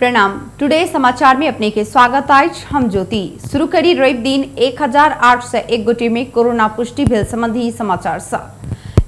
प्रणाम। टुडे समाचार में अपने के स्वागत आज हम ज्योति शुरू करी रवि दिन 1801 गोटे में कोरोना पुष्टि भेल संबंधी समाचार सा।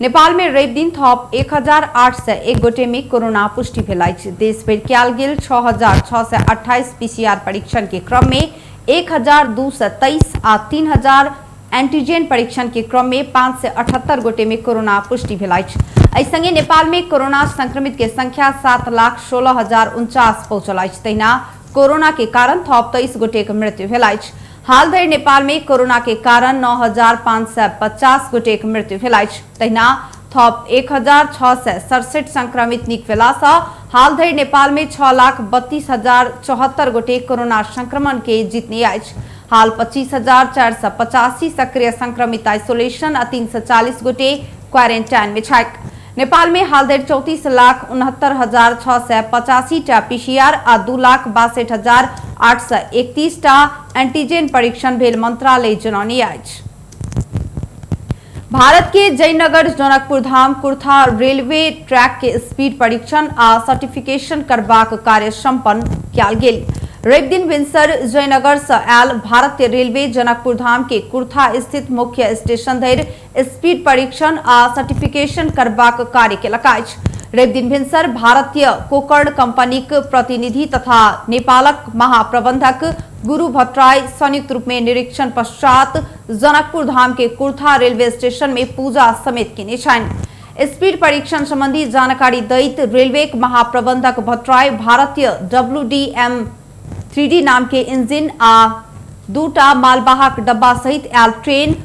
नेपाल में रवि दिन थप 1801 गोटे में कोरोना पुष्टि भेल अछि। देश भर कयल गेल 6628 पीसीआर परीक्षण के क्रम में 1223 आ 3000 एंटीजन परीक्षण के क्रम में 578 गोटे में कोरोना पुष्टि भेल अछि। एहि संगे नेपाल में कोरोना संक्रमित के संख्या 7,16,049 पहुंचल अछि। तहिना कोरोना के कारण थप 23 गोटे के मृत्यु भेल अछि। हाल धरि नेपाल में कोरोना के कारण 9,550 गोटे के मृत्यु भेल अछि। तहिना थप 1,667 संक्रमित नीक भेला सँ हाल धरि नेपाल में 6,32,074 गोटे कोरोना संक्रमण के जीतने अछि। हाल 25,485 सक्रिय संक्रमित आइसोलेशन आ 340 गोटे क्वारेंटाइन में छथि। नेपाल में हाल धरि 34,69,685 टा पीसीआर आ 2,62,831 टा एंटीजन परीक्षण भेल मंत्रालय जनौने अछि। भारत के जयनगर जनकपुर धाम कुर्था रेलवे ट्रैक के स्पीड परीक्षण आ सर्टिफिकेशन करबाक कार्य संपन्न कयल गेल। रवि दिन भिनसर जयनगर से आयल भारतीय रेलवे जनकपुर धाम के कुर्था स्थित मुख्य स्टेशन धरि स्पीड परीक्षण आ सर्टिफिकेशन करबाक कार्य केलक अछि। रवि दिन भिनसर भारतीय कोकर्ण कंपनीक प्रतिनिधि तथा नेपालक महाप्रबंधक गुरु भट्टराई संयुक्त रूप में निरीक्षण पश्चात जनकपुर धाम के कुर्था रेलवे स्टेशन में पूजा समेत केने छनि। स्पीड परीक्षण संबंधी जानकारी दैत रेलवे महाप्रबंधक भट्टराई भारतीय WDM-3D नाम के इंजन आ 2टा मालवाहक डब्बा सहित आयल ट्रेन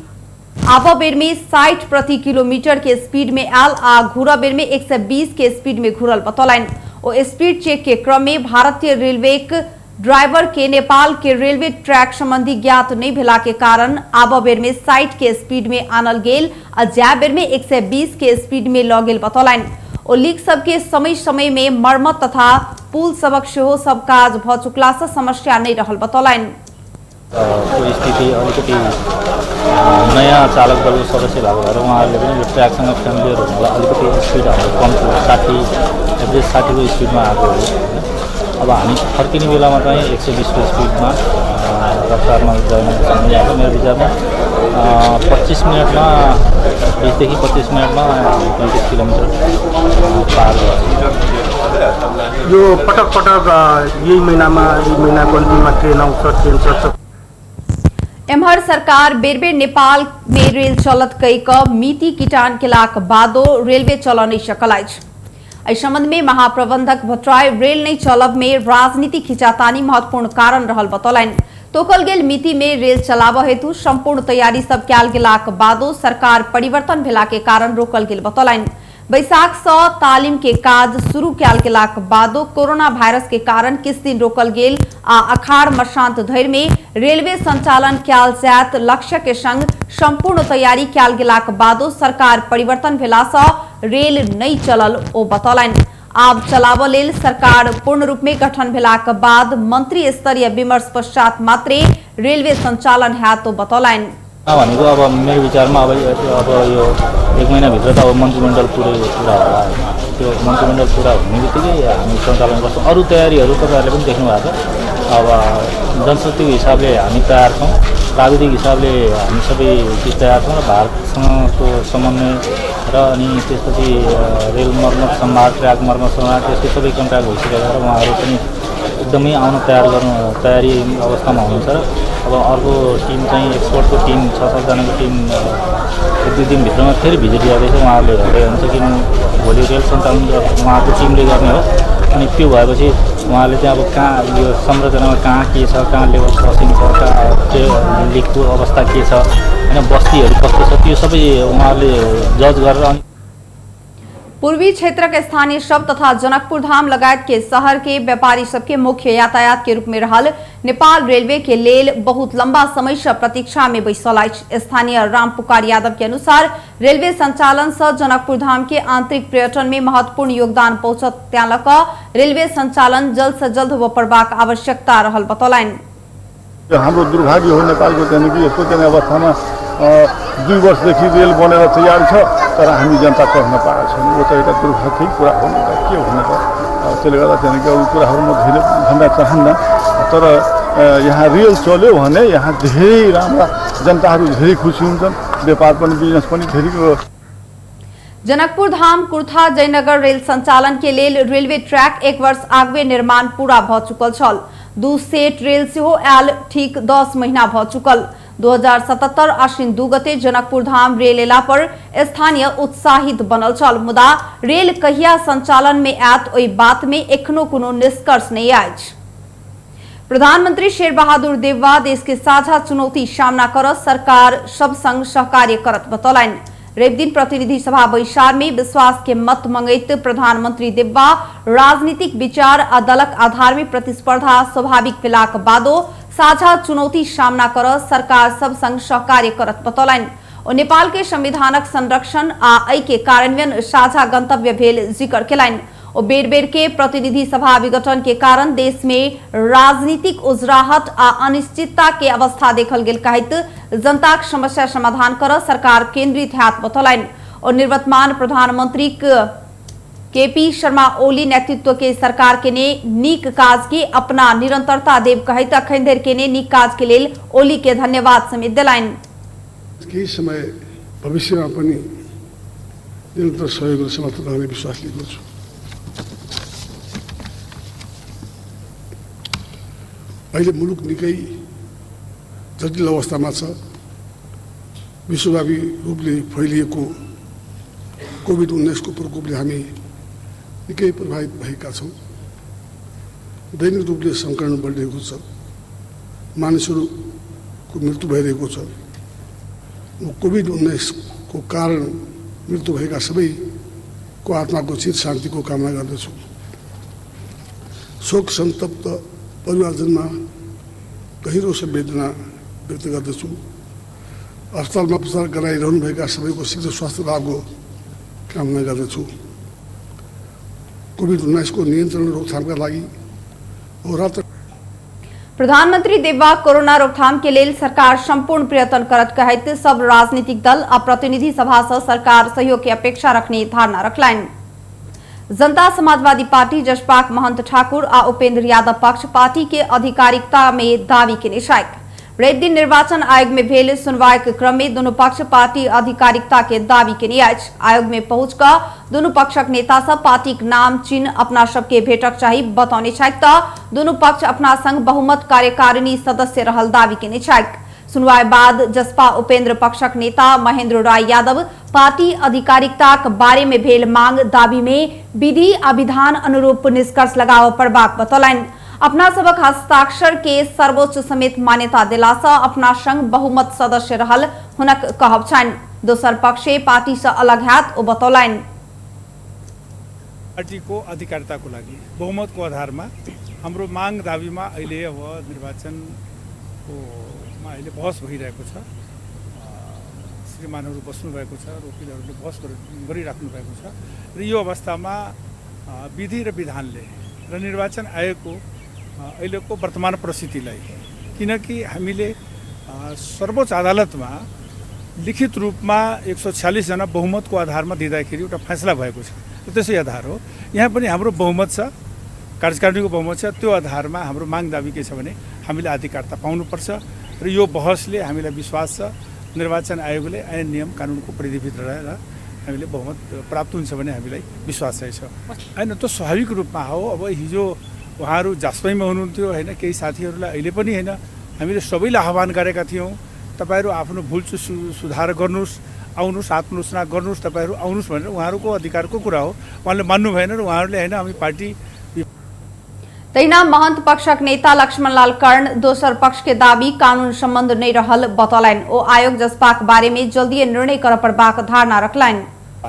आबा बेर में 60 प्रति किलोमीटर के स्पीड में आयल आ घूरा बेर में 120 के स्पीड में घूरल बतौलन। ओ स्पीड चेक के क्रम में भारतीय रेलवे ड्राइवर के नेपाल के रेलवे ट्रैक संबंधी ज्ञात नहीं भेला के कारण आबा बेर में 60 के स्पीड में आनल गेल आ जाय बेर में 120 के स्पीड में लऽ गेल बतौलन। ओ लीक सबके समय समय में मरम्मत तथा पुल सबक सेहो सब काज भ चुकला से समस्या नहीं रहल बतौलन। स्थिति अलिकति नयाँ चालक दल सदस्य भएको भएर उहाँहरूले पनि यो ट्र्याकसँग फ्यामिलियर हुनुलाई अलिकति स्पिडहरू कम्ती 60 एभरेज 60 को स्पिडमा आएको हो। अब हामी फर्किने बेलामा चाहिँ 120 को स्पिडमा रफ्तारमा जान सक्ने हो। मेरो विचारमा 25 मिनटमा 20 देखि 25 मिनटमा 35 किलोमिटर पार गर्छ। यो पटक पटक यही महिनाको अन्तिममा ट्रेन आउँछ ट्रेन चल्छ। एम्हर सरकार बेर बेर नेपाल में रेल चलत कईक मिति किटान केलाक बादो रेलवे चल नहीं सकल अछि। एहि संबंध में महाप्रबंधक भट्टराई रेल नहीं चलब में राजनीतिक खिंचातानी महत्वपूर्ण कारण रहल बतौलन। तोकल गेल मिति में रेल चलाब हेतु संपूर्ण तैयारी सब कयल गेलाक बादो सरकार परिवर्तन भेला के कारण रोकल गेल बतौलन। बैसाख से तालीम के काज शुरू कयल गेलाक बादो कोरोना वायरस के कारण किछ दिन रोकल गेल आ अखाड़ मसांत धरि में रेलवे संचालन कयल जायत लक्ष्य के संग संपूर्ण तैयारी कयल गेलाक बादो सरकार परिवर्तन भेला से रेल नहीं चलल ओ बतौलन। आब चलाब लेल सरकार पूर्ण रूप में गठन भेलाक बाद मंत्री स्तरीय विमर्श पश्चात मात्रै रेलवे संचालन हैत ओ बतौलन। भनेको अब मेरो विचारमा अब यो 1 महिनाभित्र त अब मन्त्रीमण्डल पुरा होला। त्यो मन्त्रीमण्डल पुरा हुने बित्तिकै हामी सञ्चालन गर्छौँ। अरू तयारीहरू तपाईँहरूले पनि देख्नु भएको छ। अब जनशक्तिको हिसाबले हामी तयार छौँ, प्राविधिक हिसाबले हामी सबै चिज तयार छौँ र भारतसँगको समन्वय र अनि त्यसपछि रेल मर्मत सम्भार ट्र्याक मर्मत सम्भार त्यस्तै सबै कन्ट्र्याक्ट भइसकेको छ र उहाँहरू पनि एकदमै आउन तयारी अवस्थामा हुनुहुन्छ। अब अर्को टिम चाहिँ एक्सपर्टको टिम 6-7 जनाको टिम 1-2 दिनभित्रमा फेरि भिजिट गर्दैछ। उहाँहरूले हेर्दै हुन्छ कि भोलि रेल सञ्चालन उहाँको टिमले गर्ने हो। अनि त्यो भएपछि उहाँले चाहिँ अब कहाँ यो संरचनामा कहाँ के छ, कहाँ लेभल क्रसिङ छ, कहाँ त्यो लिकको अवस्था के छ, होइन बस्तीहरू कस्तो छ, त्यो सबै उहाँहरूले जज गरेर। पूर्वी क्षेत्र के स्थानीय शब्द तथा जनकपुर धाम लगायत के शहर के व्यापारी सबके मुख्य यातायात के रूप में रहल नेपाल रेलवे के लेल बहुत लंबा समय से प्रतीक्षा में बैसल अछि। स्थानीय राम पुकार यादव के अनुसार रेलवे संचालन से जनकपुर धाम के आंतरिक पर्यटन में महत्वपूर्ण योगदान पहुंचत त्यालक रेलवे संचालन जल्द से जल्द हो पड़बाक आवश्यकता रहल बतौलन। हाम्रो दुर्भाग्य हो नेपालको चाहिँ कि यस्तो चाहिँ अवस्थामा 2 वर्षदेखि रेल बनेर तयार छ तर हामी जनता चढ्न पाएका छैनौँ। यो त एउटा दुर्भाग्यकै कुरा हो। के हुने त त्यसले गर्दा चाहिँ कि अरू कुराहरू म धेरै भन्न चाहन्न तर यहाँ रियल चल्यो भने यहाँ धेरै राम्रा जनताहरू धेरै खुसी हुन्छन् व्यापार पनि बिजनेस पनि धेरै जनकपुर धाम कुर्था जयनगर रेल संचालन के लेल रेलवे ट्रैक 1 वर्ष आगवे निर्माण पूरा भ चुकल छल। 2 सेट रेल सेहो आयल ठीक 10 महीना भ चुकल। 2077 आश्विन 2 गते जनकपुर धाम रेल एला पर स्थानीय उत्साहित बनल छल मुदा रेल कहिया संचालन में आयत ओई बात में एखनो कोनो निष्कर्ष नहीं आयछ। प्रधानमंत्री शेर बहादुर देववा देश के साझा चुनौती सामना कर सरकार सब संग सहकार्य करत बतौलन। रेप दिन प्रतिनिधि सभा बैसार में विश्वास के मत मंगैत प्रधानमंत्री देववा राजनीतिक विचार आ दलक आधार में प्रतिस्पर्धा स्वाभाविक भेलाक बादो साझा चुनौती सामना कर सरकार सब संग सहकार्य करत बतौलन। और नेपाल के संविधानक संरक्षण आ एहि के कार्यान्वयन साझा गंतव्य भेल जिक्र केलनि। और बेर बेर के प्रतिनिधि सभा विघटन के कारण देश में राजनीतिक उजराहट आ अनिश्चितता के अवस्था देखल गेल कहत जनताक समस्या समाधान कर सरकार केंद्रित हाथ बतौलन। और निर्वर्तमान प्रधानमंत्री केपी शर्मा ओली नेतृत्व के सरकार के ने नीक काज के अपना निरंतरता देव कहत अखन धरि के ने नीक काज के लेल ओली के धन्यवाद समेत दिलाइन। केही समय भविष्यमा पनि निरन्तर सहयोग र समर्थन रहने विश्वास लिएको छु। अहिले मुलुक निकै जटिल अवस्थामा छ। विश्वव्यापी रूपले फैलिएको कोभिड-19 को प्रकोपले हामी निकै प्रभावित भएका छौँ। दैनिक रूपले संक्रमण बढिरहेको छ। मानिसहरूको मृत्यु भइरहेको छ। कोभिड-19 को कारण मृत्यु भएका सबैको आत्माको चिर शान्तिको कामना गर्दछु। शोक सन्तप्त परिवारजनमा गहिरो संवेदना व्यक्त गर्दछु। अस्पतालमा उपचार गराइरहनुभएका सबैको शीघ्र स्वास्थ्य लाभको कामना गर्दछु। कोभिड-19 को नियन्त्रण रोकथामका लागि होरात्र प्रधानमंत्री देववा कोरोना रोकथाम के लेल सरकार संपूर्ण प्रयत्न करत कहत सब राजनीतिक दल आ प्रतिनिधि सभा से सरकार सहयोग की अपेक्षा रखने धारणा रखलनि। जनता समाजवादी पार्टी जसपाक महंत ठाकुर आ उपेंद्र यादव पक्ष पार्टी के आधिकारिकता में दावी के निशाक। रेप दिन निर्वाचन आयोग में भेल सुनवाई के क्रम में दोनों पक्ष पार्टी आधिकारिकता के दावी के नियाज आयोग में पहुंचकर दोनों पक्षक नेता सब पार्टी के नाम चिन्ह अपना सबके भेटक चाहिए बतौने छाक दोनों पक्ष अपना संग बहुमत कार्यकारिणी सदस्य रहल दावी के निछाक। सुनवाई बाद जसपा उपेंद्र पक्षक नेता महेंद्र राय यादव पार्टी आधिकारिकता के बारे में भेल मांग दावी में विधि आ विधान अनुरूप निष्कर्ष लगाव पड़बाक बतौलन। अपना सबक हस्ताक्षर के सर्वोच्च समेत मान्यता दिला अपना संग बहुमत सदस्य रहल हुनक कहब छन्। दोसर पक्षे पार्टी से अलग हाथ ओ बतौलन। पार्टी को अधिकारिता को लागि बहुमत को आधार में हाम्रो मांग दावी में अहिले अब निर्वाचन को अहिले बहस भइरहेको छ। श्रीमानहरू बस्नु भएको छ, वकिलहरूले बहस गरिराख्नु भएको छ र यो अवस्थामा विधि र विधानले र निर्वाचन आयोगको अहिलेको वर्तमान परिस्थितिलाई किनकि हामीले सर्वोच्च अदालतमा लिखित रूपमा 146 जना बहुमतको आधारमा दिँदाखेरि एउटा फैसला भएको छ र त्यसै आधार हो। यहाँ पनि हाम्रो बहुमत छ, कार्यकारिणीको बहुमत छ। त्यो आधारमा हाम्रो माग दाबी के छ भने हामीले अधिकारता पाउनुपर्छ र यो बहसले हामीलाई विश्वास छ निर्वाचन आयोगले ऐन नियम कानुनको परिधिभित्र रहेर हामीले बहुमत प्राप्त हुन्छ भन्ने हामीलाई विश्वास छ। हैन त स्वाभाविक रूपमा हो। अब हिजो उहाँहरू जासपैमा हुनुहुन्थ्यो हैन, केही साथीहरूलाई अहिले पनि हैन हामीले सबैलाई आह्वान गरेका थियौँ तपाईहरु आफ्नो भुल सुधार गर्नुस्, आउनुस्, आत्मलोचना गर्नुस्, तपाईहरु आउनुस् भनेर उहाँहरूको अधिकारको कुरा हो। उहाँले मान्नु भएन र उहाँहरूले हैन हामी पार्टी तैना महंत पक्षक नेता लक्ष्मणलाल कर्ण दोसर पक्ष के दावी कानून संबंध नहीं रहल बतौलन। ओ आयोग जसपाक बारे में जल्दी निर्णय कर पड़बाक धारणा रखलन।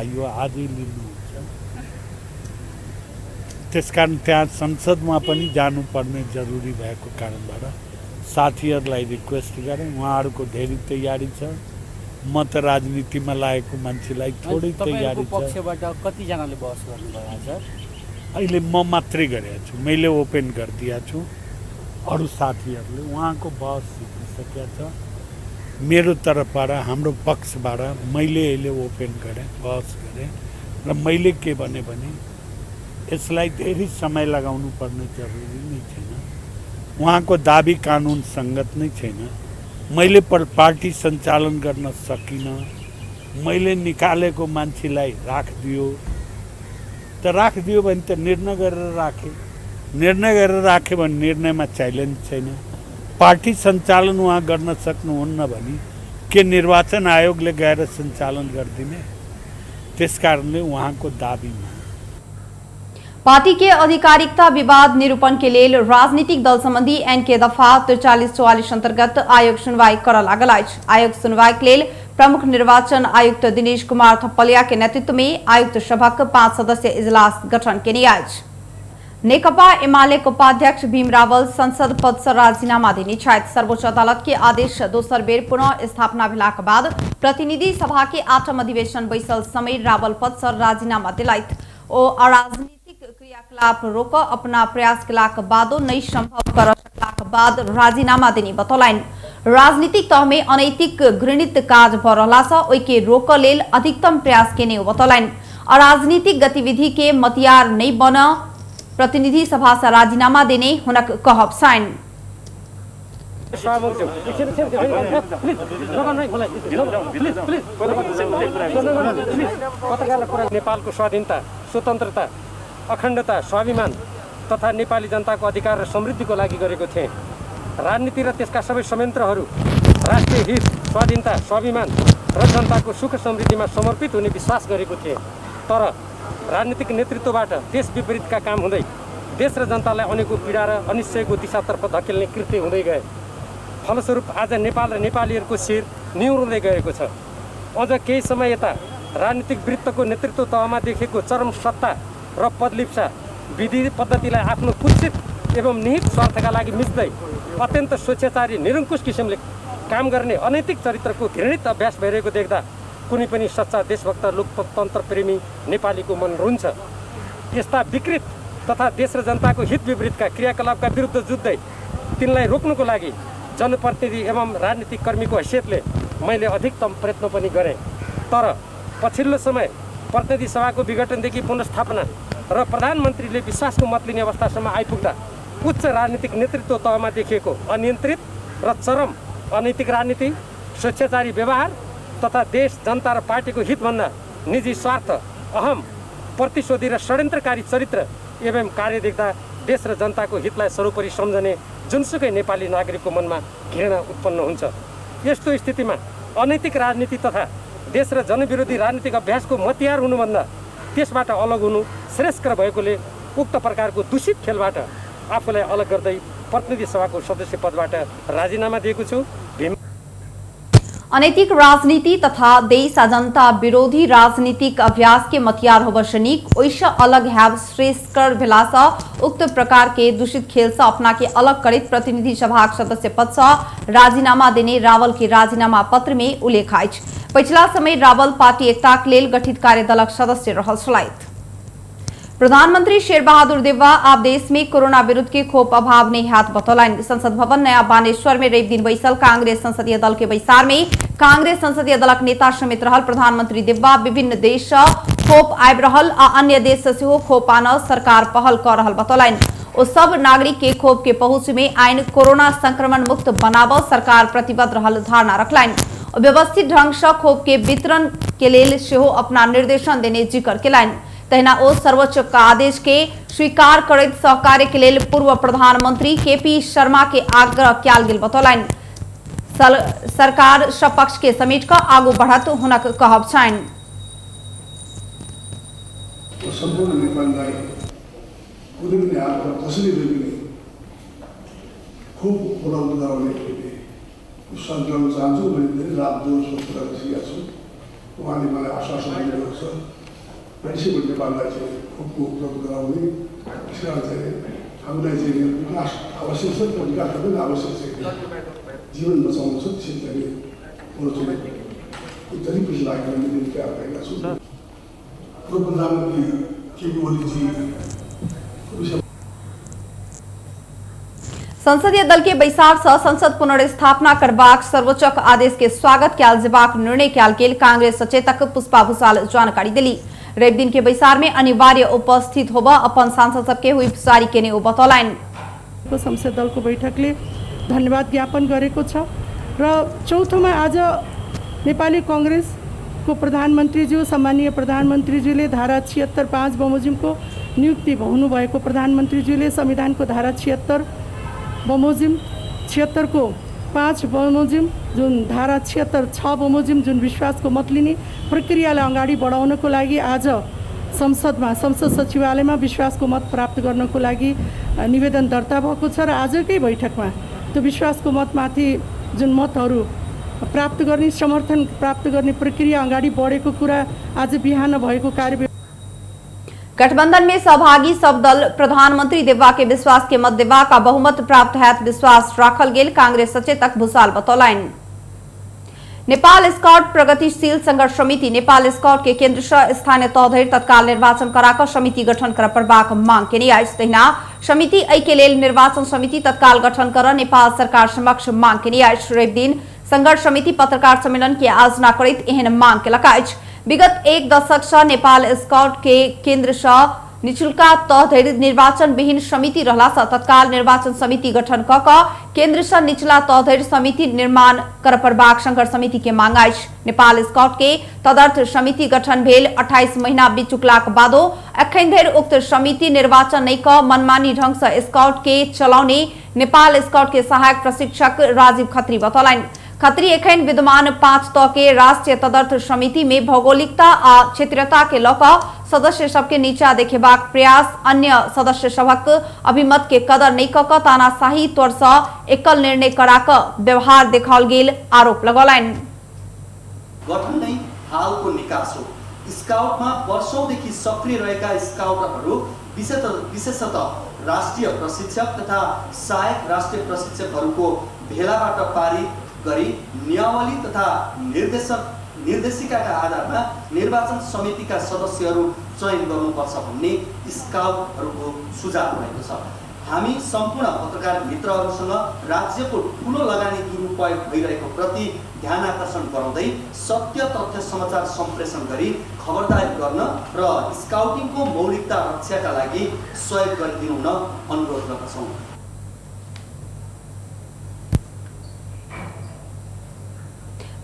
यो आदि त्यसकारण त्यहाँ संसदमा पनि जानुपर्ने जरुरी भएको कारणबाट साथीहरूलाई रिक्वेस्ट गरेँ। उहाँहरूको धेरै तयारी छ। म त राजनीतिमा लागेको मान्छेलाई थोरै तयारी छ। पक्षबाट कतिजनाले बहस गर्नुभयो सर? अहिले म मात्रै गरेको छु, मैले ओपन गरिदिएको छु। अरू साथीहरूले उहाँको बहस सिकिसकेका छ। मेरो तर्फबाट हाम्रो पक्षबाट मैले अहिले ओपन गरेँ, बहस गरेँ र मैले के भने यसलाई धेरै समय लगाउनु पर्ने जरुरी नै छैन। उहाँको दाबी कानुन सङ्गत नै छैन। मैले पार्टी सञ्चालन गर्न सकिनँ, मैले निकालेको मान्छेलाई राखिदियो त राखिदियो भने त निर्णय गरेर राखे, निर्णय गरेर राख्यो भने निर्णयमा च्यालेन्ज छैन। पार्टी सञ्चालन उहाँ गर्न सक्नुहुन्न भने के निर्वाचन आयोगले गएर सञ्चालन गरिदिने? त्यसकारणले उहाँको दाबीमा पार्टी के आधिकारिकता विवाद निरूपण के लिए राजनीतिक दल संबंधी एन के दफा 43-44 अंतर्गत आयोग सुनवाई कर लागल अछि। आयोग सुनवाई के लिए प्रमुख निर्वाचन आयुक्त दिनेश कुमार थपलिया के नेतृत्व में आयुक्त सभक 5 सदस्यीय इजलास गठन केने अछि। नेकपा एमालेका उपाध्यक्ष भीम रावल संसद पद से राजीनामा देने छथि। सर्वोच्च अदालत के आदेश दोसर बेर पुनः स्थापना भेलाक बाद प्रतिनिधि सभा के 8म अधिवेशन बैसल समय रावल पद से राजीनामा दिलथि। ओ अराजनीतिक क्रियाकलाप रोक अपना प्रयास केलाक बादो नहीं संभव कर सकलाक बाद राजीनामा देने बतौलनि। राजनीतिक तह में अनैतिक घृणित काज भ रहला सँ ओहि के रोक लेल अधिकतम प्रयास केने बतौलनि। अराजनीतिक गतिविधि के मतियार नहीं बन प्रतिनिधि सभा से राजीनामा देने हुनक कहब छनि। नेपालको स्वाधीनता, स्वतन्त्रता, अखण्डता, स्वाभिमान तथा नेपाली जनताको अधिकार र समृद्धिको लागि गरेको थिएँ। राजनीति र त्यसका सबै संयन्त्रहरू राष्ट्रिय हित, स्वाधीनता, स्वाभिमान र जनताको सुख समृद्धिमा समर्पित हुने विश्वास गरेको थिएँ। तर राजनीतिक नेतृत्वबाट देश विपरीतका काम हुँदै देश र जनतालाई अनेकौं पीडा र अनिश्चयको दिशातर्फ धकेल्ने कृत्य हुँदै गए। फलस्वरूप आज नेपाल र नेपालीहरूको शिर निहुर्दै गएको छ। अझ केही समय यता राजनीतिक वृत्तको नेतृत्व तहमा देखेको चरम सत्ता र पदलिप्सा विधि पद्धतिलाई आफ्नो कुत्सित एवं निहित स्वार्थका लागि मिच्दै अत्यन्त स्वेच्छाचारी निरङ्कुश किसिमले काम गर्ने अनैतिक चरित्रको घृणित अभ्यास भइरहेको देख्दा कुनै पनि सच्चा देशभक्त लोकतन्त्र प्रेमी नेपालीको मन रुन्छ। यस्ता विकृत तथा देश र जनताको हित विपरीतका क्रियाकलापका विरुद्ध जुझ्दै तिनलाई रोक्नुको लागि जनप्रतिनिधि एवं राजनीतिक कर्मीको हैसियतले मैले अधिकतम प्रयत्न पनि गरेँ। तर पछिल्लो समय प्रतिनिधि सभाको विघटनदेखि पुनर्स्थापना र प्रधानमन्त्रीले विश्वासको मत लिने अवस्थासम्म आइपुग्दा उच्च राजनीतिक नेतृत्व तहमा देखिएको अनियन्त्रित र चरम अनैतिक राजनीति, स्वेच्छाचारी व्यवहार तथा देश, जनता र पार्टीको हितभन्दा निजी स्वार्थ, अहम, प्रतिशोधी र षड्यन्त्रकारी चरित्र एवं कार्य देख्दा देश र जनताको हितलाई सर्वोपरि सम्झने जुनसुकै नेपाली नागरिकको मनमा घृणा उत्पन्न हुन्छ। यस्तो स्थितिमा अनैतिक राजनीति तथा देश र जनविरोधी राजनीतिक अभ्यासको मतियार हुनुभन्दा त्यसबाट अलग हुनु श्रेयस्कर भएकोले उक्त प्रकारको दूषित खेलबाट आफूलाई अलग गर्दै प्रतिनिधि सभाको सदस्य पदबाट राजीनामा दिएको छु। अनैतिक राजनीति तथा देश जनता विरोधी राजनीतिक अभ्यास के मतियार होबस नीक ओइस अलग हैव श्रेयस्कर भेला सँ उक्त प्रकार के दूषित खेल से अपना के अलग करित प्रतिनिधि सभा सदस्य पद से राजीनामा देने रावल के राजीनामा पत्र में उल्लेख अछि। पिछला समय रावल पार्टी एकता के लेल गठित कार्यदलक सदस्य रहल छलथि। प्रधानमंत्री शेर बहादुर देववा आप देश में कोरोना विरुद्ध के खोप अभाव नहीं हाथ बतौलन। संसद भवन नया बानेश्वर में रवि दिन बैसल कांग्रेस संसदीय दल के बैसार में कांग्रेस संसदीय दलक नेता समेत रहल प्रधानमंत्री देववा विभिन्न देश खोप आबि रहल आ अन्य देश से खोप आन सरकार पहल कर रहल बतौलन। ओ सब नागरिक के खोप के पहुंच में आइन कोरोना संक्रमण मुक्त बनाव सरकार प्रतिबद्ध रहल धारणा रखलन। व्यवस्थित ढंग से खोप के वितरण के लेल सेहो अपना निर्देशन देने जिक्र केलन। तहिना ओ सर्वोच्च का आदेश के स्वीकार करैत सहकार्य के लेल पूर्व प्रधानमंत्री केपी शर्मा के आग्रह कयल गेल बतौलनि। सरकार सब पक्ष के समेट कर आगू बढ़त हुनक कहब छनि। सम्पूर्ण नेपाललाई कुनै पनि हालतमा कसैले पनि खोप उपलब्ध गराउने विश्वास गर्न चाहन्छु। मैले धेरै रात दिन सोचेर बसिरहेको छु। उहाँले मलाई आश्वासन दिनुभएको छ मान्छेको नेपाललाई चाहिँ खोपको उपलब्ध गराउने। त्यसकारण चाहिँ हामीलाई चाहिँ विकास आवश्यक छ, तर विकास पनि आवश्यक छ। जीवन बचाउनु छ त्यसरी चाहिँ म चाहिँ जति पैसा लागेर मैले तयार गरेका छु। पूर्व प्रधानमन्त्री केपी ओलीजी संसदीय दल के बैसार से संसद पुनर्स्थापना करबाक सर्वोच्च आदेश के स्वागत कयल जेबाक निर्णय कयल गेल कांग्रेस सचेतक पुष्पा भूषाल जानकारी दिली। रवि दिन के बैसार में अनिवार्य उपस्थित होब अपन सांसद सबके हुई जारी केने ओ बतौलाइन। संसद दलको बैठकले धन्यवाद ज्ञापन गरेको छ र चौथोमा आज नेपाली कांग्रेसको प्रधानमन्त्रीज्यू सम्मानीय प्रधानमन्त्रीज्यूले धारा 76(5) बमोजिमको नियुक्ति हुनुभएको प्रधानमन्त्रीज्यूले संविधानको धारा 76 बमोजिम 76 को 5 बमोजिम जुन धारा 76(6) बमोजिम जुन विश्वासको मत लिने प्रक्रियालाई अगाडि बढाउनको लागि आज संसदमा संसद सचिवालयमा विश्वासको मत प्राप्त गर्नको लागि निवेदन दर्ता भएको छ र आजकै बैठकमा त्यो विश्वासको मतमाथि जुन मतहरू प्राप्त गर्ने समर्थन प्राप्त गर्ने प्रक्रिया अगाडि बढेको कुरा आज बिहान भएको कार्य। गठबंधन में सहभागी सब दल प्रधानमंत्री देवा के विश्वास के मत देवा का बहुमत प्राप्त हैत विश्वास राखल गेल कांग्रेस सचेतक भूषाल बतौलाइन। नेपाल स्काउट प्रगतिशील संघर्ष समिति नेपाल स्काउट के केंद्र से स्थानीय तह धरि तत्काल निर्वाचन कराकर समिति गठन कर प्रबाक मांग केने आज तहिना समिति ऐ के लेल निर्वाचन समिति तत्काल गठन कर नेपाल सरकार समक्ष मांग केने आज रवि दिन संघर्ष समिति पत्रकार सम्मेलन की आयोजना करैत एहन मांग केलक अछि। विगत एक दशक से नेपाल स्काउट के केंद्र से निचुल्का तह धरि निर्वाचन विहीन समिति रहला से तत्काल निर्वाचन समिति गठन क केंद्र से निचला तह धरि समिति निर्माण कर प्रबाक संघर्ष समिति के मांग अछि। नेपाल स्काउट के तदर्थ समिति गठन भेल 28 महीना बीत चुकलाक बादो अखन धरि उक्त समिति निर्वाचन नहीं क मनमानी ढंग से स्काउट के चलाउने नेपाल स्काउट के सहायक प्रशिक्षक राजीव खत्री बतौलाइन। खत्री एखन विद्यमान 5 तह के राष्ट्रीय तदर्थ समिति में भौगोलिकता आ क्षेत्रीयता के लक सदस्य सबके नीचा देखेबाक प्रयास अन्य सदस्य सबक अभिमत के कदर नहीं कक तानाशाही तौर से एकल निर्णय कराक व्यवहार देखाओल गेल आरोप लगौलाइन। गठन नै हालको निकास हो। स्काउटमा वर्षौंदेखि सक्रिय रहेका स्काउटरहरू विशेषतः राष्ट्रिय प्रशिक्षक तथा सहायक राष्ट्रिय प्रशिक्षकहरूको भेलाबाट पारित गरी नियमावली तथा निर्देशिकाका आधारमा निर्वाचन समितिका सदस्यहरू चयन गर्नुपर्छ भन्ने स्काउटहरूको सुझाव रहेको छ। हामी सम्पूर्ण पत्रकार मित्रहरूसँग राज्यको ठूलो लगानी दुरुपयोग भइरहेको प्रति ध्यान आकर्षण गराउँदै सत्य तथ्य समाचार सम्प्रेषण गरी खबरदारी गर्न र स्काउटिङको मौलिकता रक्षाका लागि सहयोग गरिदिनु हुन अनुरोध गर्दछौँ।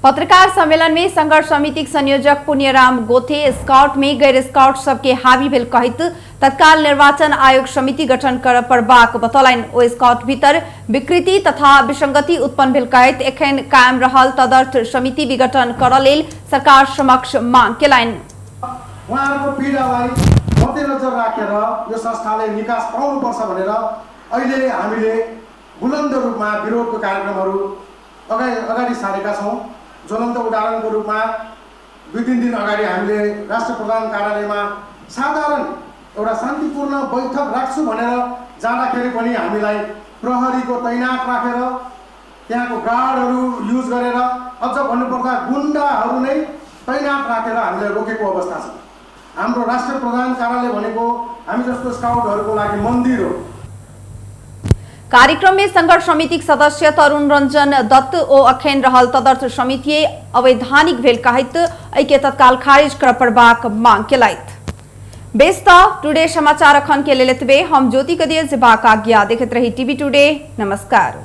पत्रकार सम्मेलन में संघर्ष समिति संयोजक पुण्यराम गोथे स्काउट में गैर स्काउट सबके हावी भेल कहित तत्काल निर्वाचन आयोग समिति गठन कर प्रबाक बतौलाइन। ओ स्काउट भीतर विकृति तथा विसंगति उत्पन्न भेल कहित एखन कायम रहल तदर्थ समिति विघटन कर लेल सरकार समक्ष मांग केलाइन। उहाँहरूको पीडालाई मध्यनजर राखेर यो संस्थाले निकास पाउनुपर्छ भनेर अहिले हामीले बुलन्द रूपमा विरोधको कार्यक्रमहरू अगाडि सारेका छौँ। ज्वलन्त उदाहरणको रूपमा 2-3 दिन अगाडि हामीले राष्ट्र प्रधान कार्यालयमा साधारण एउटा शान्तिपूर्ण बैठक राख्छु भनेर जाँदाखेरि पनि हामीलाई प्रहरीको तैनात राखेर त्यहाँको गार्डहरू युज गरेर अझ भन्नुपर्दा गुण्डाहरू नै तैनात राखेर हामीले रोकेको अवस्था छ। हाम्रो राष्ट्र प्रधान कार्यालय भनेको हामी जस्तो स्काउटहरूको लागि मन्दिर हो। कार्यक्रम में संघर्ष समिति सदस्य तरुण रंजन दत्त ओ अखन रहल तदर्थ समिति अवैधानिक भेल कहित ऐके तत्काल खारिज कर प्रबाक मांग केलैथ। बेस्ता टुडे समाचार अखन के लेल एतबे। हम ज्योति कदिया जेबाक आज्ञा देखैत रही टीवी टुडे। नमस्कार।